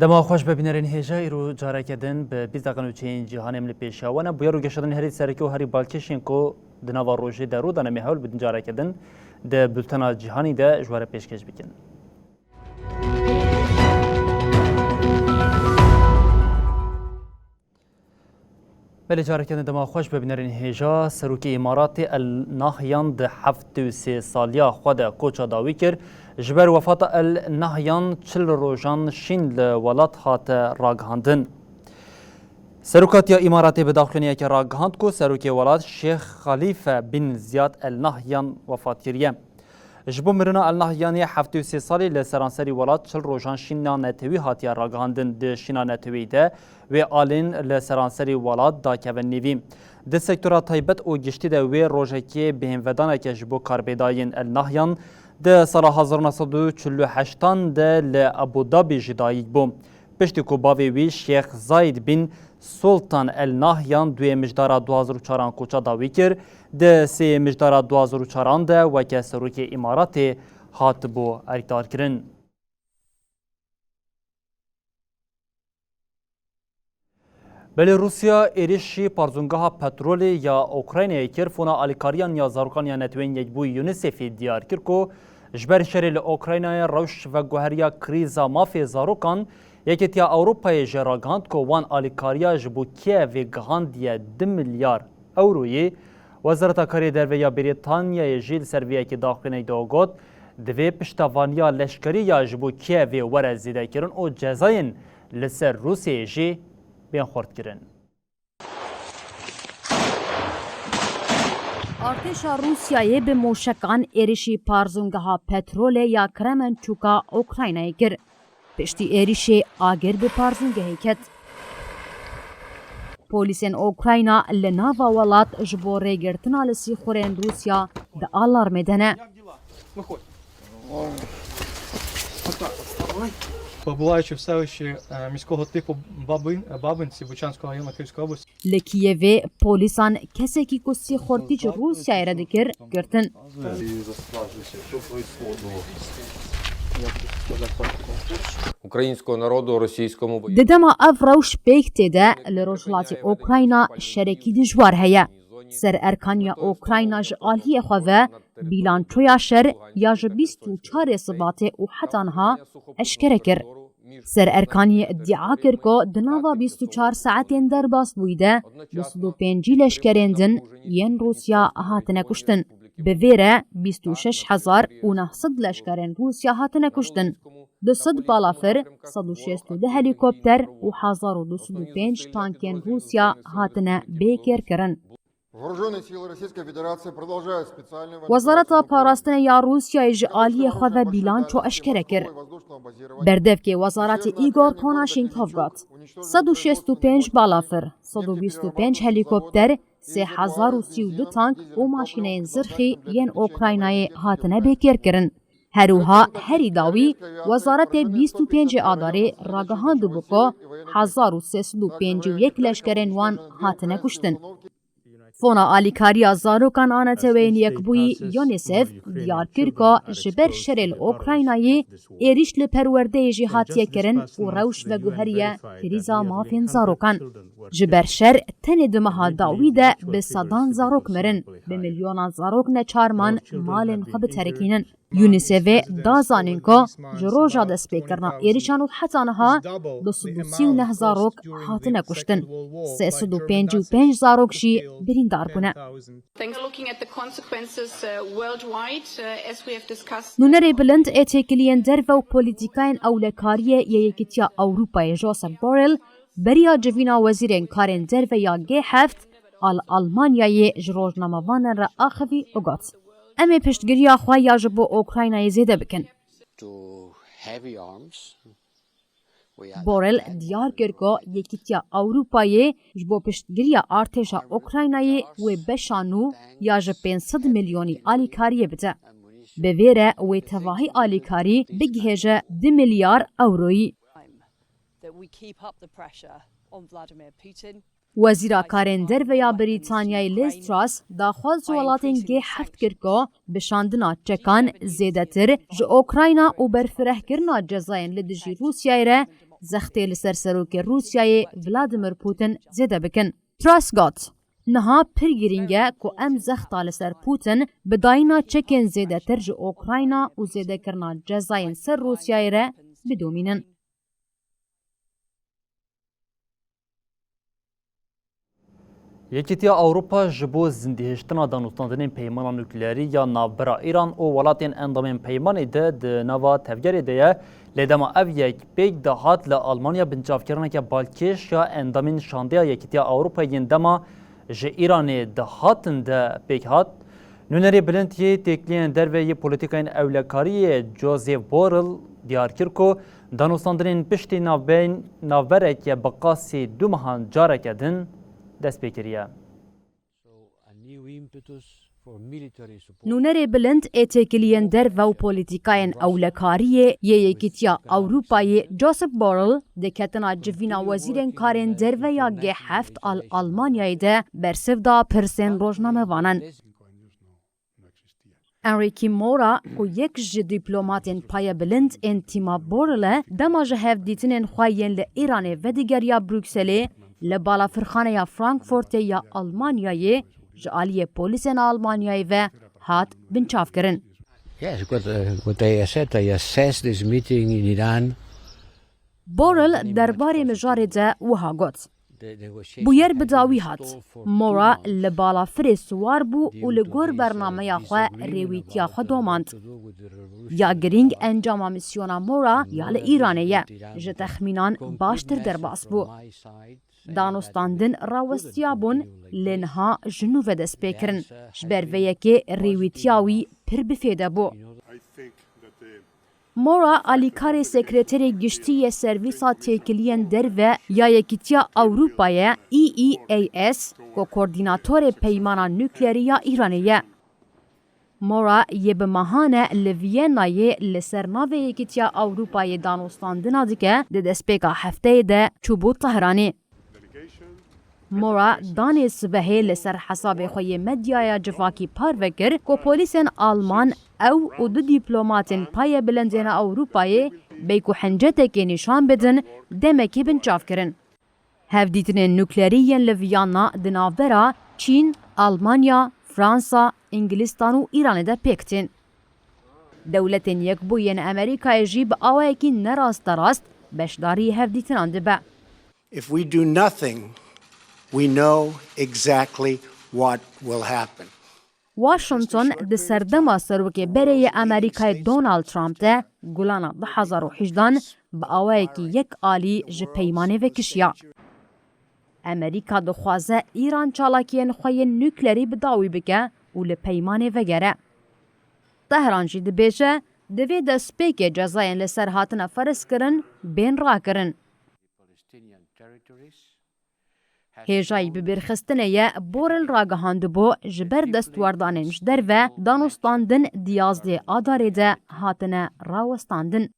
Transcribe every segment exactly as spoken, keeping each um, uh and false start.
Dema xweş be bînerên hêja, îro careke din bi bîst deqe nûçeyên cîhanê em li pêşiya we ne. Bûyer û geşa din herî sereke û herî balkêş ên ku di nava rojê de rû dane, em ê hewl bidin careke din di bultena cîhanî de ji we re pêşkêş bikin. Belê, careke din dema xweş be bînerên hêja. Serokê Îmaratê El Nahyan di heftê û sê saliya xwe de koça dawî kir. Ji ber wefata El Nahyan çil rojan şîn li welat hate ragihandin. Serokatiya Îmaratê bi daxuyaniyeke ragihand ku serokê welat Şêx Xalîfe bin Ziyad El Nahyan wefat kiriye. Ji bo mirina El Nahyanê heftê û sê salî li seranserî welat çil rojan şîna netewî hatiye ragihandin. Di şîna netewî de wê alên li seranserî welat dakeve nîvî. Di sektora taybet û giştî de wê rojekê bêhnvedaneke ji bo karbêdayên El Nahyan di sala hezar û neh sed û çil û heştan de li Abu Dhabi jî dayik bû. Piştî ku bavê wî Şêx Zayed bin Sultan El Nahyan duyê mijdara du hazar û çaran koça dawî kir, di sêyê mijdara du hazar û çaran de weke serokê Îmaratê hatibû erkdarkirin. Belê Rûsya êrişî parzûngeha petrolê ya Ukraynayê kir. Fona alîkariyan ya zarokan ya Neteweyên Yekbûyî UNICEF'ê diyar kir ku ji ber şerê li Ukraynayê rewş veguheriya krîza mafê zarokan, Yekîtiya Ewropayê jî ragihand ku wan alîkariya ji bo Kîevê gihandiye du milyar ewroyê. Wezareta Karê Derve ya Brîtanyayê jî li ser vê yekê daxuyaniyek de got, divê piştevaniya leşkerî ya ji bo Kîevê were zêdekirin û cezayên li ser Rûsyayê jî bên xurtkirin. Artêşa Rûsyayê bi moşekan êrişî parzûngeha petrolê ya Kremençûka Ukraynayê kir. Piştî êrişê agir bi parzûngehê ket. Polîsên Ukrayna li nava welat ji bo rêgirtina li sîxurên Rûsya di alarmê de ne. Виходь. Отак, вставай. Перебуваючи в селищі, е, міського типу Бабин-, Бабинці Бучанського району Київської області. Li Kiyevê polîsan kesekî ku sîxurtî ji Rûsyayê re dikir, girtin. Українського народу російському воювати. Di dema ev rewş pêk tê de, li rojhilatê Ukrayna şerekî dijwar heye. Sererkaniya Ukrayna ji aliyê xwe ve bîlançoya şer ya ji bîst û çarê Sibatê û heta niha eşkere kir. Sererkanî îdia kir ku di nava bîst û çar saetên derbasbûyî de du sed û pêncî leşkerên din yên Rûsya hatine kuştin. Bi vê re bîst û şeş hezar û neh sed leşkerên Rûsya hatine kuştin. Du sed balafir, sed û şêst û du helîkopter û hezar û du sed û pênc tankên Rûsya hatine bêkêrkirin. Вооружённые силы Российской Федерации продолжают специальную военную Wezareta Parastinê ya Rûsyayê ji aliyê xwe ve bîlanço eşkere kir. Berdevkê wezaretê Igor Konashenkov got, sed û şêst û pênc balafir, sed û bîst û pênc helîkopter, sê hezar û sî û du tank û maşîneyên zirxî yên Ukraynayê hatine bêkêrkirin. Her wiha herî dawî, wezaretê bîst û pêncê Adarê ragihandibû ku hezar û sê sed û pêncî û yek leşkerên wan hatine kuştin. Fona Alîkariya Zarokan a Neteweyên Yekbûyî, UNICEF, diyar kir ku ji ber şerê li Ukraynayê êrîş li perwerdeyê jî hatiye kirin û rewş veguheriye krîza mafên zarokan. Ji ber şer tenê di meha dawî de bi sedan zarok mirin, bi milyonan zarok neçar man malên xwe biterikînin. UNICEF'ê da zanîn ku ji roja destpêkirina êrişan û heta niha du sed û sî û neh zarok hatine kuştin. Sê sed û pêncî û pênc zarok jî birîndar bûne. Thanks. Looking at the consequences, uh, worldwide, uh, as we have discussed. Nûnerê bilind ê têkiliyên derve û polîtîkayên ewlekariyê yê Yekîtiya Ewropayê Josep Borrell beriya civîna wezîrên karên derve ya G heft a li Almanyayê ji rojnamevanan re axivî û got, Em ê piştgiriya xwe ya ji bo Ukraynayê zêde bikin. To heavy arms. Borrell diyar kir ku Yekîtiya Ewropayê ji bo piştgiriya artêşa Ukraynayê wê beşa nû ya ji pênc sed milyonî alîkariyê bide. Bi vê re wê tevahî alîkarî bigihêje du milyar ewroyî. That we keep up the pressure on Vladimir Putin. Wezîra Karên Derve ya Brîtanyayê Liz Truss daxwaz ji welatên G heft kir ku bi şandina çekan zêdetir ji Ukrayna û berfirehkirina cezayên li dijî Rûsyayê re zextê li ser serokê Rûsyayê Vladimir Putin zêde bikin. Truss got, niha pir girîng e ku em zexta li ser Putin bi dayîna çekên zêdetir ji Ukrayna û zêdekirina cezayên ser Rûsyayê re bidomînin. Yekîtiya Ewropa ji bo zindîhiştina danûstandinên peymana nukleerî ya navbera Îran û welatên endamên peymanê de di nava tevgerê de ye, lê dema ev yek pêk dihat li Almanya binçavkirineke balkêş ya endamên şandeya Yekîtiya Ewropa yên dema ji Îranê dihatin de pêk hat. Nûnerê bilind yê têkiliyên derve yê polîtîkayên ewlekariyê Joseph Borrell diyar kir ku danûstandinên piştî navbeyên navbereke bi qasî du mehan careke din dest pê kiriye. Nûnerê bilind ê têkiliyên derve û polîtîkayên ewlekariyê yê Yekîtiya Ewropayê Joseph Borrell di ketina civîna wezîrên karên derve ya G heft a li Almanyayê de bersiv da pirsên rojnamevanan. Enrique Mora, ku yek ji dîplomatên payebilind ên tîma Borrell e, dema ji hevdîtinên xwe yên li Îranê vedigeriya Brukselê, li balafirxaneya Frankfurtê ya Almanyayê ji aliyê polîsên Almanyayê ve hat binçavkirin. Yes, what, uh, what I said, I assessed this meeting in Iran. Borrell derbarê mijarê de wiha got, Bûyer bi dawî hat. Mora li balafirê siwar bû û li gor bernameya xwe rêwîtiya xwe domand. Ya girîng encama mîsyona Mora ya li Îranê ye. Ji texmînan baştir derbas bû. Danûstandin rawestiyabûn, lê niha ji nû ve dest pê kirin. Ji ber vê yekê rêwîtiya wî pir bi fêde bû. Mora alîkarê sekreterê giştî yê Servîsa Têkiliyên Derve ya Yekîtiya Ewropa ye, E E A S, ku koordînatorê peymana nukleerî ya Îranê ye. Mora yê bi mehan e li Viyennayê li ser navê Yekîtiya Ewropayê danûstandina dike, di destpêka hefteyê de çûbû Tehranê. Mora danê sibehê li ser hesabê xwe yê medyaya civakî parve kir ku polîsên Alman ew û du dîplomatên payebilindên Ewropayê bêyku hincetekê nîşan bidin, demekê binçav kirin. Hevdîtinên nukleerî yên li Viyana di navbera Çîn, Almanya, Fransa, Îngilîstan û Îranê de pêk tên. Dewletên Yekbûyî yên Amerîkayê jî bi awayekî nerasterast beşdarî hevdîtinan dibe. If we do nothing, we know exactly what will happen. Washington di serdema serokê berê yê Amerîkayê Donald Trump de gulana du hezar û hejdehan bi awayekî yek alî ji peymanê vekişiya. Amerîka dixwaze Îran çalakiyên xwe yên nukleerî bi dawî bike û li peymanê vegere. Tehran jî dibêje, divê destpêkê cezayên li ser hatine ferizkirin bên rakirin. Hêjayî bibîrxistinê ye, Borrell ragihandibû, ji ber destwerdanên ji derve danûstandin di yazdê Adarê de hatine rawestandin.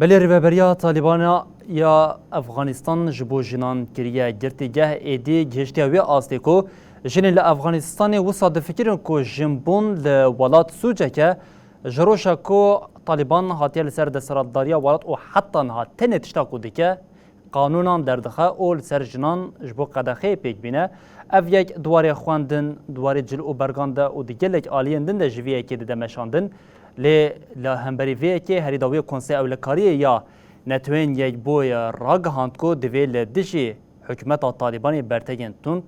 Belê rêveberiya Talîbana ya Efxanistan ji bo jinan kiriye girtîgeh, êdî gihiştiye wê astê ku jinên li Efxanistanê wisa difikirin ku jinbûn li welat sûcek e. Ji roja ku Talîban hatiye li ser desthilatdariya welat û heta niha tenê tişta ku dike, qanûnan derdixe û li ser jinan ji bo qedexeyê pêk bîne. Ev yek di warê xwendin, di warê cil û bergan de û di gelek aliyên din de ji vê yekê dide meşandin. Lê li hemberî vê yekê herî dawiyê Konseya Ewlekariyê ya Neteweyên Yekbûyî ragihand ku divê li dijî hikûmeta Talîbanê bertegên tund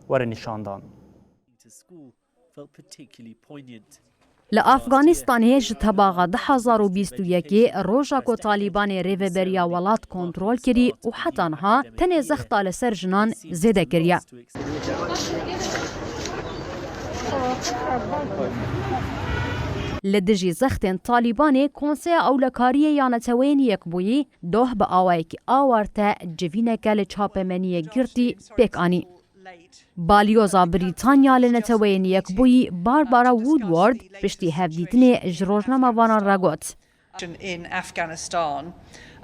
were nîşandan. Li Afganistanê ji tebaxa du hezar û bîst û yekê, roja ku Talîbanê rêveberiya welat kontrol kirî û heta niha tenê zexta li ser jinan zêde kiriye. Li dijî zextên Talîbanê, Konseya Ewlekariyê ya Neteweyên Yekbûyî doh bi awayekî awarte civîneke li çapemeniyê girtî pêk anî. Balyoza Brîtanya li Neteweyên Yekbûyî Barbara Woodward piştî hevdîtinê ji rojnamevanan re got, In Afghanistan,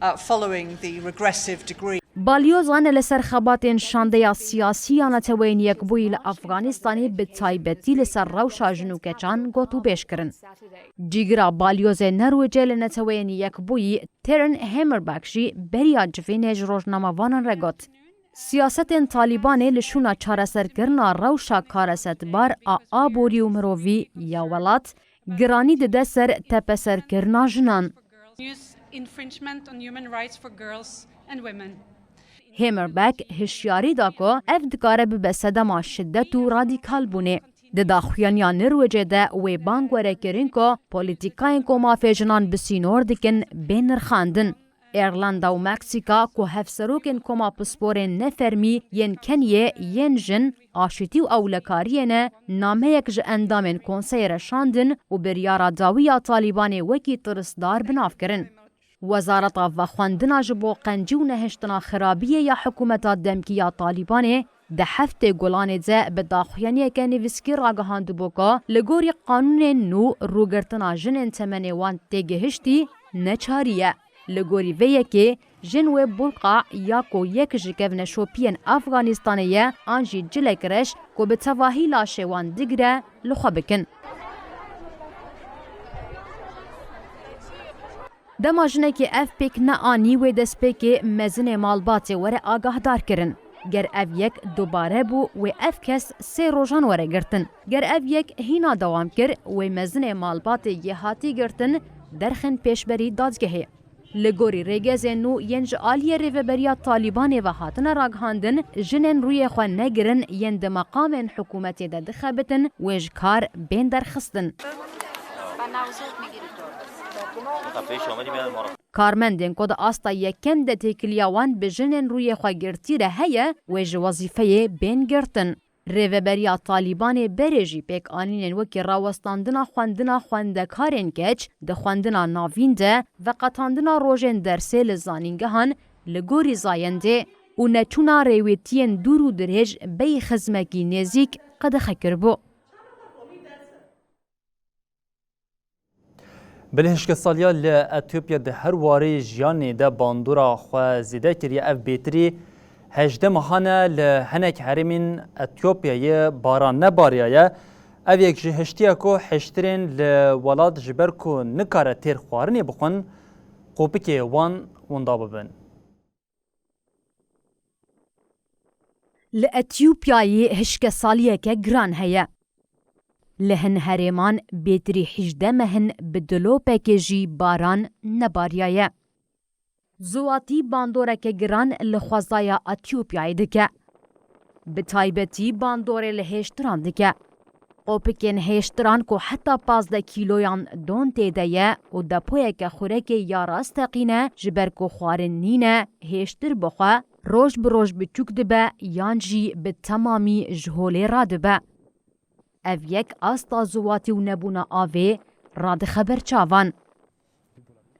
uh, following the regressive degree. Balyozan li ser xebatên şandeya siyasî ya Neteweyên Yekbûyî li Efxanistanê, bi taybetî li ser rewşa jin û keçan, gotûbêj kirin. Cîgira balyozê Norwêcê li Neteweyên Yekbûyî, Teren Hemerberg, jî beriya civînê ji rojnamevanan re got, siyasetên Talîbanê li şûna çareserkirina rewşa karesetbar a aborî û mirovî ya welat giranî dide ser tepeserkirina jinan. Use infringement on human rights for girls and women. Hemerberg hişyarî da ku ev dikare bibe sedema şiddet û radîkalbûnê. Di daxuyaniya Norwêcê de wê bang were kirin ku polîtîkayên ku mafê jinan bi sînor dikin, bên nirxandin. Îrlanda û Meksîka, ku hevserokên Koma Pisporên Nefermî yên Kenyê yên Jin, Aşitî û Ewlekariyê ne, nameyek ji endamên konseyê re şandin û biryara dawî ya Talîbanê wekî tirsdar bi nav kirin. Wezareta Vexwendina ji bo qencî û nehiştina xirabiyê ya hikûmeta demkî ya Talîbanê di heftê Gulanê de bi daxuyaniyeke nivîskî ragihandibû ku li gorî qanûnên nû, rûgirtina jinên temenê wan têgihiştî neçarî ye. Li gorî vê yekê, jin wê bulqa ya ku yek ji kevneşopiyên Afganistanê ye an jî cilek reş ku bi tevahî laşê wan digire, li xwe bikin. Dema jinekê ev pêk neanî, wê destpêkê mezinê malbatê were agahdar kirin. Ger ev yek dubare bû, wê ev kes sê rojan were girtin. Ger ev yek hîna dewam kir, wê mezinê malbatê yê hatî girtin derxin pêşberî dadgehê. Li gorî rêgezên nû yên ji aliyê rêveberiya Talîbanê ve hatine ragihandin, jinên rûyê xwe negirin yên di meqamên hikûmetê de dixebitin, wê ji kar bên derxistin. Karmendên ku di asta yekem de têkiliya wan bi jinên rûyê xwe girtî re heye, wê ji wezîfeyê bên girtin. Rêveberiya Talîbanê berê jî pêkanînên wekî rawestandina xwendina xwendekarên keç di xwendina navîn de, veqetandina rojên dersê li zanîngehan li gorî zayendê û neçûna rêwîtiyên dûr û dirêj bêyî xizmekî nêzîk qedexe kiribû. Belê hişkesaliya li Etiyopya di her warê jiyanê de bandora xwe zêde kiriye. Ev bêtirî hejdeh mehan e li hinek herêmên Etiyopyayê baran nebariyaye. Ev yek ji hiştiye ku hiştirên li welat ji ber ku nikare têr xwarinê bixwin, qopikê wan winda bibin. Li Etiyopyayê hişkesaliyeke giran heye. Li hin herêman bêtirî hejdeh mehin bi dilopekê jî baran nebariyaye. Ziwatî bandoreke giran li xwezaya Etiyopyayê dike. Bi taybetî bandorê li hêştiran dike. Qopikên hêştiran ku heta pazdeh kîloyan don tê de ye û depoyeke xurekê ya rasteqîn e, ji ber ku xwarin nîne, hêştir bixwe, roj bi roj biçûk dibe yan jî bi temamî ji holê radibe. Ev yek asta ziwatî û nebûna avê radixe ber çavan.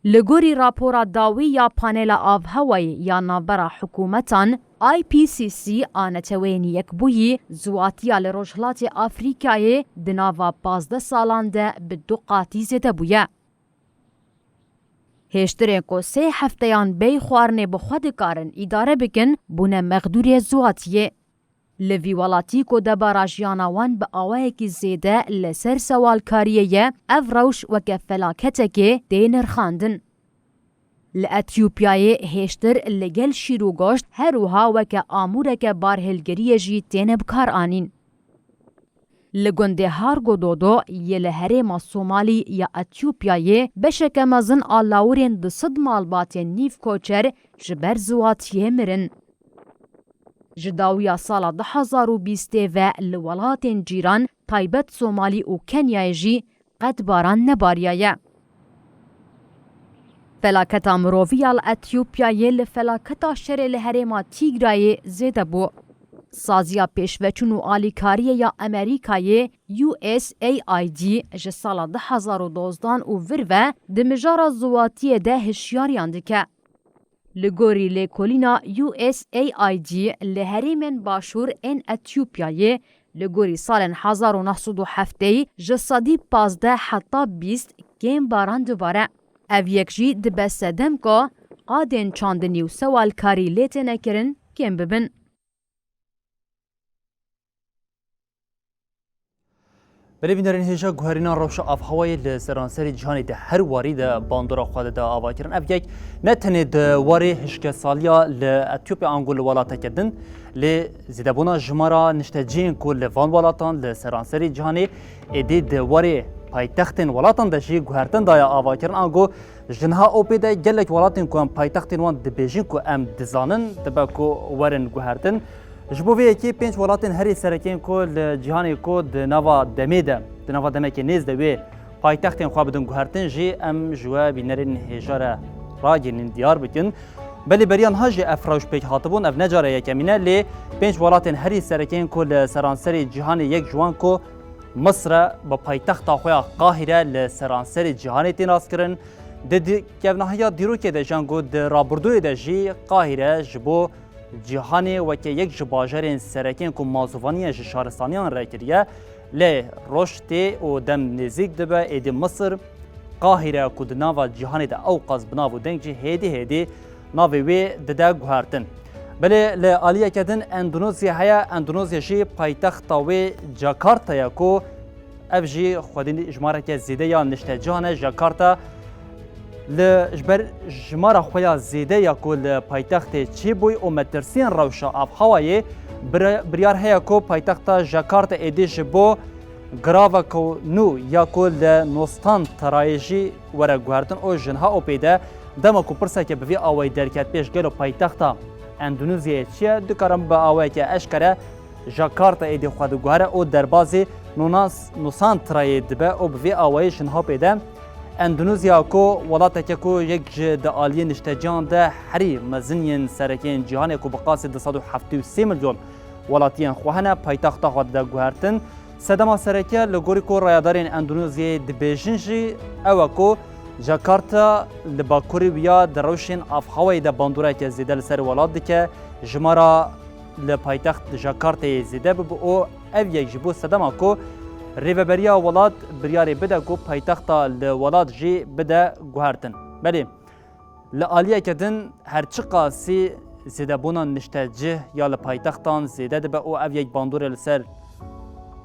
Li gorî rapora dawî ya Panela Avhewayê ya Navbera Hikûmetan, I P C C, a Neteweyên Yekbûyî, ziwatiya li Rojhilatê Afrîkayê di nava pazdeh salan de bi du qatî zêde bûye. Hêştirên ku sê hefteyan bêyî xwarinê bi xwe dikarin îdare bikin, bûne mexdûrê ziwatiyê. Li vî welatî ku debara jiyana wan bi awayekî zêde li ser sewalkariyê ye, ev rewş weke felaketekê tê nirxandin. Li Etiyopyayê hêştir li gel şîr û goşt her wiha weke amûreke barhêlgiriyê jî têne bikaranîn. Li gundê Hargododo yê li herêma Somalî ya Etiyopyayê beşeke mezin a lawirên du sed malbatên nîv koçer ji ber ziwatiyê mirin. Ji dawiya sala du hezar û bîstê ve li welatên cîran, taybet Somalî û Kenyayê jî qet baran nebariyaye. Felaketa mirovî ya li Etiyopyayê li felaketa şerê li herêma Tîgrayê zêde bû. Saziya Pêşveçûn û Alîkariyê ya Amerîkayê, U S A I D, ji sala du hezar û dozdan û vir ve di mijara ziwatiyê de hişyariyan dike. Li gorî lêkolîna U S A I D, li herêmên başûr ên Etiyopyayê, li gorî salên hezar û neh sed û heftê ji sedî pazdeh heta bîst kêm baran dibare. Ev yek jî dibe sedem ku qadên çandinî û sewalkarî lê têne kirin kêm bibin. Belê bînerên hêja, guherîna rewşa avhewayê li seranserê cîhanê di her warî de bandora xwe dide avakirin. Ev yek ne tenê di warê hişkesaliya li Etiyopya ango li welateke din, lê zêdebûna jimara niştecihên ku li van welatan li seranserê cîhanê êdî di warê paytextên welatan de jî guhertin daye avakirin, ango ji niha û pê de gelek welatên ku em paytextên wan dibêjin ku em dizanin, dibe ku werin guhertin. Ji bo vê yekê pênc welatên herî sereke yên ku li cîhanê ku di nava demê de, di nava demekê nêz de wê paytextên xwe bidin guhertin jî em ji we bînerên hêja re ragihînin diyar bikin. Belê beriya niha jî ev rewş pêk hatibûn, ev ne cara yekemîn e, lê pênc welatên herî sereke yên ku li seranserê cîhanê yek ji wan ku Misir e, bi paytexta xwe ya Qahîre li seranserê cîhanê tê naskirin. Di di-, kevnahiya dîrokê de jî ango di rabirdûyê de jî Qahîre ji bo cîhanê weke yek ji bajarên sereke yên ku mazûvaniya ji şaristaniyan re kiriye, lê roj tê û dem nêzîk dibe, êdî Misir, Qahîre ku di nava cîhanê de ewqas bi nav û deng jî hêdî hêdî navê wê dide guhertin. Belê li aliyeke din Endonezya heye, Endonezya jî paytexta wê Jakarta ye ku ev jî xwedî jimareke zêde ya niştecihan e. Jakarta li ji ber jimara xwe ya zêde ya ku li paytextê çêbûyî û metirsiyên rewşa avhewayê bira-, biryar heye ku paytexta Jakarta êdî ji bo giraveka nû ya ku li Nusantara ye jî were guhertin û ji niha û pê de dema ku pirseke bi vî awayî derket pêş, gelo paytexta Endonezyayê çi ye, dikarin bi awayeke eşkere Jakarta êdî xwe diguhere û derbazî Nunas-, Nusantrayê dibe û bi vî awayî ji niha pê de Endonezya ku welateke ku yek ji di aliyê niştecihan de herî mezin yên sereke yên cîhanê ku bi qasî du sed û heftê û sê milyon welatiyên xwe hene, paytexta xwe dide guhertin. Sedema sereke li gorî ku rayedarên Endonezyayê dibêjin jî ew e ku Jakarta li bakurê wî ya di rewşên avhewayê de bandoreke zêde li ser welat dike. Jimara li paytext Jakartayê zêde bibe û ev yek ji bo sedema ku rêveberiya welat biryarê bide ku paytexta li welat jî bide guhertin. Belê, li aliyeke din her çiqasî zêdebûna niştecih ya li paytextan zêde dibe û ev yek bandorê li ser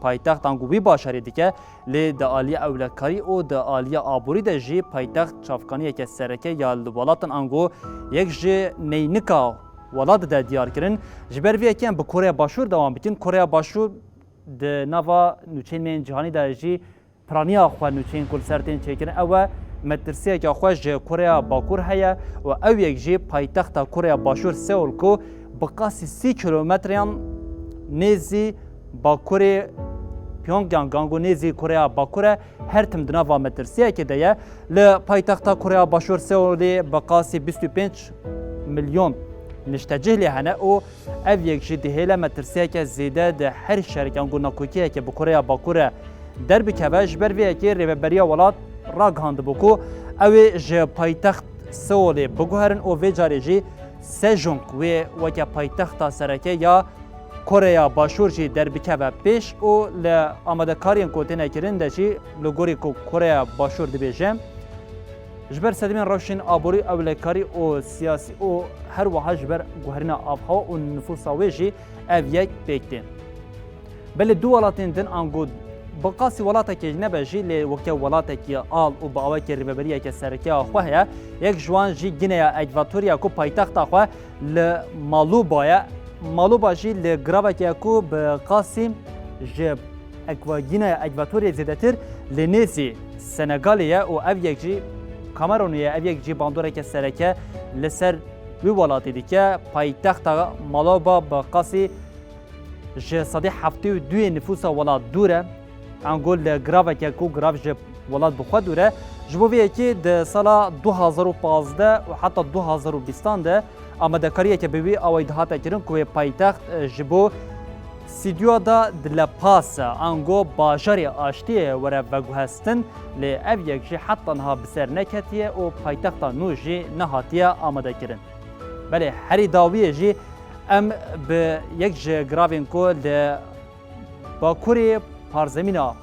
paytextan ku wî bajarê dike, lê di aliyê ewlekarî û di aliya aborî de jî paytext çavkaniyeke sereke ya li welatan ango yek ji neynika welat dide diyar kirin. Ji ber vê yekê em bi Koreya Başûr dewam bikin. Koreya Başûr di nava nûçeyên me yên cîhanî de jî piraniya xwe nûçeyên ku li ser tên çêkirin, ew e metirsiyeke xwe ji Koreya Bakur heye û ew yek jî paytexta Koreya Başûr Seul ku bi qasî sî kilometreyan nêzî bakurê Pyongyang ango nêzî Koreya Bakur e, her tim di nava metirsiyekê de ye. Li paytexta Koreya Başûr Seulê bi qasî bîst û pênc milyon niştecih lê hene û ev yek jî dihêle metirsiyeke zêde di her şerek ango nakokiyeke bi Koreya Bakur re derbikeve. Ji ber vê yekê rêveberiya welat ragihandibû ku ew ê ji paytext Seulê biguherin û vê carê jî Sejong wê weke paytexta sereke ya Koreya Başûr jî derbikeve pêş û li amadekariyên ku têne kirin de jî li gorî ku Koreya Başûr dibêje, ji ber sedemên rewşên aborî, ewlekarî û siyasî û her wiha ji ber guherîna avhewa û nifûsa wê jî ev yek pêk tê. Belê du welatên din ango bi qasî welatekê nebe jî lê weke welatekî al û bi awekê rêveberiyeke sereke ya xwe heye. Yek ji wan jî Gineya Ekvatorya ku paytexta xwe li Maluba ye. Maluba jî li giraveke ku bi qasî ji Ekva-, Gineya Ekvatorya zêdetir li nêzî Senegalê ye û ev yek jî Kamerûnê ye. Ev yek jî bandoreke sereke li ser wî welatî dike. Paytexta Maluba bi qasî ji sedî heftê û duyê nifûsa welat dûr e. Ango li giraveke ku girav ji welat bi xwe dûr e. Ji bo vê yekê di sala du hazar û pazdeh û heta du hazar û bîstan de amadekariyeke bi wî awayî dihate kirin ku wê paytext, e, ji bo Sîdyoa da di La Paz, ango bajarê aştiyê were veguhestin, lê ev yek jî heta niha bi ser neketiye û paytexta nû jî nehatiye amadekirin. Belê herî dawiyê jî em bi yek ji giravên ku li bakurê parzemîna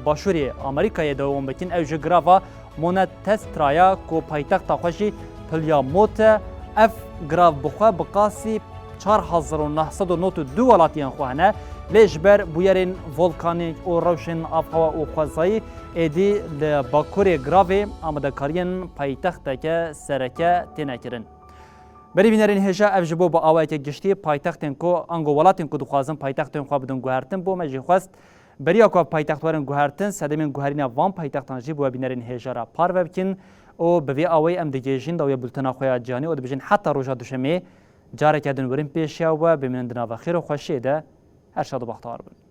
başûrê Amerîkayê dewam bikin, ew ji girava Monetestra ya ku paytexta xwe jî Pilya Mote. Ev grav bi xwe bi qasî çar hezar û neh sed û nod û du welatiyên xwe hene, lê ji ber bûyerên volkanîk û rewşên avhewa û xwezayî êdî li bakurê gravê amadekariyên paytexteke sereke têne kirin. Berî bînerên hêja, ev ji bo bi awayeke giştî paytextên ku ango welatên ku dixwazin paytextên xwe bidin guhertin bû, me jî xwest beriya ku ev paytext werin guhertin, sedemên guherîna van paytextan jî bi we bînerên hêja re parve bikin û bi vê awayî em digihêjin dawiya bultena xwe ya cîhanî û dibêjin heta roja duşemê careke din werin pêşiya we, bimînin di nava xêr û xweşiyê de, her şad û bextewar bin.